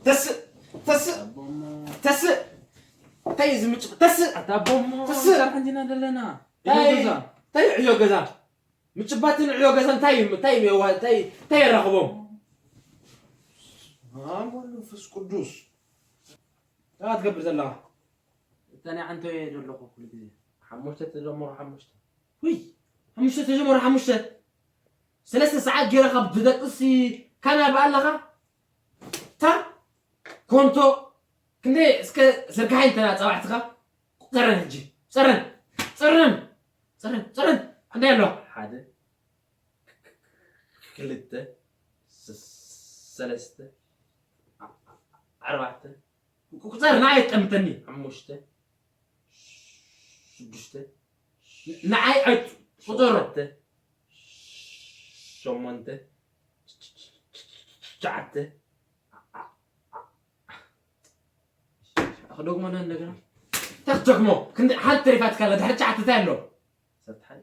ተስእ ተስእ ተስእ እንታይ እዩ ዝምጭ ተስእ ኣታ ኣቦሞ ተስእ። ሰርሕ እንዲና ዘለና እንታይ ገዛ እንታይ እዩ ዕዮ ገዛ ምጭባትን ዕዮ ገዛ እንታይ እዩ እንታይ እዩ የዋ- እንታይ እንታይ የራኽቦም ኣብ መንፈስ ቅዱስ እንታይ ትገብር ዘለኻ እተን ዓንቶ እየ ዘለኹ ኩሉ ግዜ ሓሙሽተ ተደመሩ ሓሙሽተ ውይ ሓሙሽተ ተጀመሩ ሓሙሽተ ሰለስተ ሰዓት ገይረ ካብ ትደቅስ ካና ብኣለኻ ታ ኮንቶ ክንደይ እስከ ዘርግሓይ እንተና ፀባሕትኻ ቁፀረን ሕጂ ፀረን ፀረን ፀረን ፀረን ክንደይ ኣሎ ሓደ ክልተ ስ- ሰለስተ ዓ- ዓርባዕተ ቁፀር ንዓይ ጠምተኒ ሓሙሽተ ሽዱሽተ ንዓይ ዕጥ ቁፀሮ ሸውዓተ ሸሞንተ ትሽዓተ ክደግሞ ዶ እንደገና ተክደግሞ ክንዲ ሓንቲ ተሪፋትካ ኣላ ድሕሪ ትሽዓተ እንታይ ኣሎ ሰብትሓይ